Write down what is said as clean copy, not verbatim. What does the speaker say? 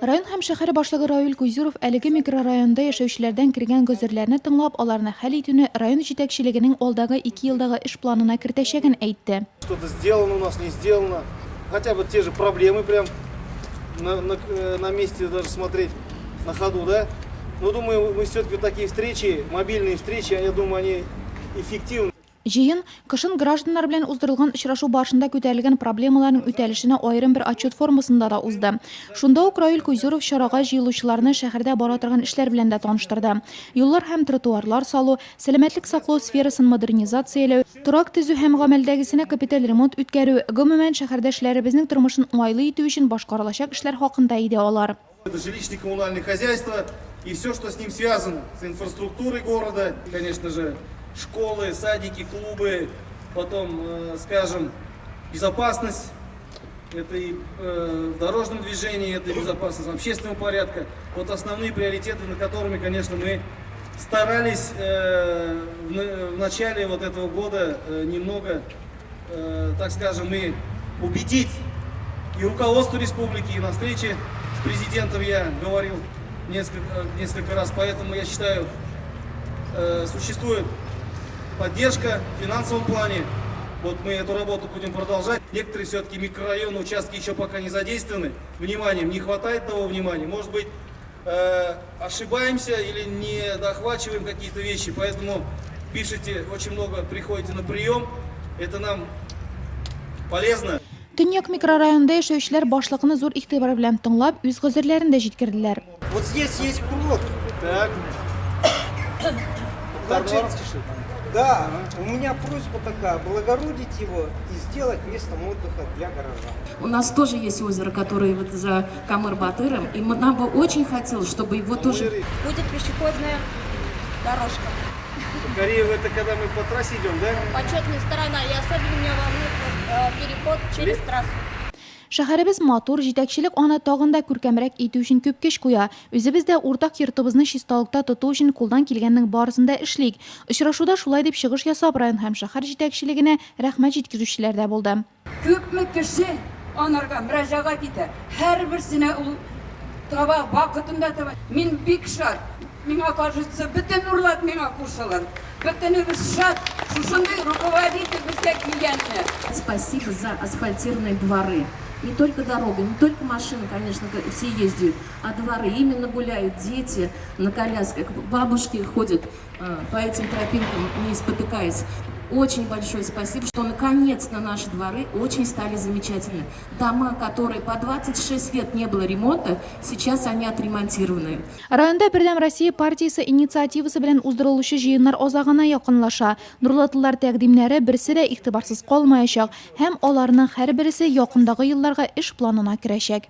Район һәм шәһәр башлыгы Равил Кузюров әлеге микрорайонда яшәүчеләрдән кергән гозерләрне тыңлап, аларны хәл итүне район җитәкчелегенең алдагы ике елдагы эш планына кертәчәген әйтте. Что-то сделано у нас, не сделано. Хотя бы те же проблемы прям на месте даже смотреть на ходу, да? Но думаю, мы все-таки такие встречи, мобильные встречи, я думаю, они эффективны. Җыен, кышын гражданнар белән уздырылган очрашу барышында күтәрелгән проблемаларның үтәлешенә аерым бер отчет формасында да узды. Шунда ук Раил Кузюров чарага җыелучыларны шәһәрдә бара торган эшләр белән дә таныштырды. Юллар һәм тротуарлар салу, сәламәтлек саклау сферасын модернизацияләү, торак төзү һәм гамәлдәгесенә капиталь ремонт үткәрү, гомумән, шәһәрдәшләребезнең тормышын уңайлы итү өчен башкарылачак эшләр хакында иде алар. Это жилищно-коммунальное хозяйство и все, что с ним связано, с инфраструктурой города, конечно же, школы, садики, клубы, потом, скажем, безопасность, это и в дорожном движении, это и безопасность общественного порядка. Вот основные приоритеты, на которыми, конечно, мы старались в начале вот этого года немного, так скажем, и убедить и руководство республики, и на встрече с президентом я говорил несколько раз, поэтому я считаю, существует поддержка в финансовом плане. Вот мы эту работу будем продолжать. Некоторые все-таки микрорайоны, участки еще пока не задействованы. Вниманием не хватает того внимания. Может быть, ошибаемся или не дохвачиваем какие-то вещи. Поэтому пишите, очень много приходите на прием. Это нам полезно. Төньяк микрорайонда яшәүчеләр башлыкны зур игътибар белән тыңлап, үз гозерләрен дә җиткерделәр. Вот здесь есть пруд. Так. Значит, да, у меня просьба такая, облагородить его и сделать местом отдыха для горожан. У нас тоже есть озеро, которое вот за Камыр-Батыром, и нам бы очень хотелось, чтобы его тоже... Будет пешеходная дорожка. Кариева, это когда мы по трассе идем, да? Почетная сторона, и особенно меня волнует переход через трассу. Шәһәребез матур, җитәкчелек аны тагын да күркәмрәк итү өчен күп көч куя. Үзебез дә уртак йортыбызны чисталыкта тоту өчен кулдан килгәннең барысын да эшлик. Очрашуда шулай дип чыгыш ясап, район һәм шәһәр җитәкчелегенә рәхмәт җиткерүчеләр дә булды. Күпме кеше анарга мөрәҗәгать итә. Һәрберсенә ул таба, вакытында таба. Мин бик шат. Миңа кажется, бөтен Нурлат миңа кушылыр. Бөтенебез шат. Шушындый руководитель безгә килгәнне. Спасибо за асфальтированные дворы. Не только дорога, не только машины, конечно, все ездят, а дворы. Именно гуляют дети на колясках, бабушки ходят по этим тропинкам, не спотыкаясь. Очень большое спасибо, что наконец-то наши дворы очень стали замечательны. Дома, которые по 26 лет не было ремонта, сейчас они отремонтированы. Районда Бердәм Россия партиясе инициативасы белән уздырылучы җыеннар азагына якынлаша. Нурлатлылар тәкъдимнәре берсе дә игътибарсыз калмаячак һәм аларның һәрберсе якындагы елларга эш планына керәчәк.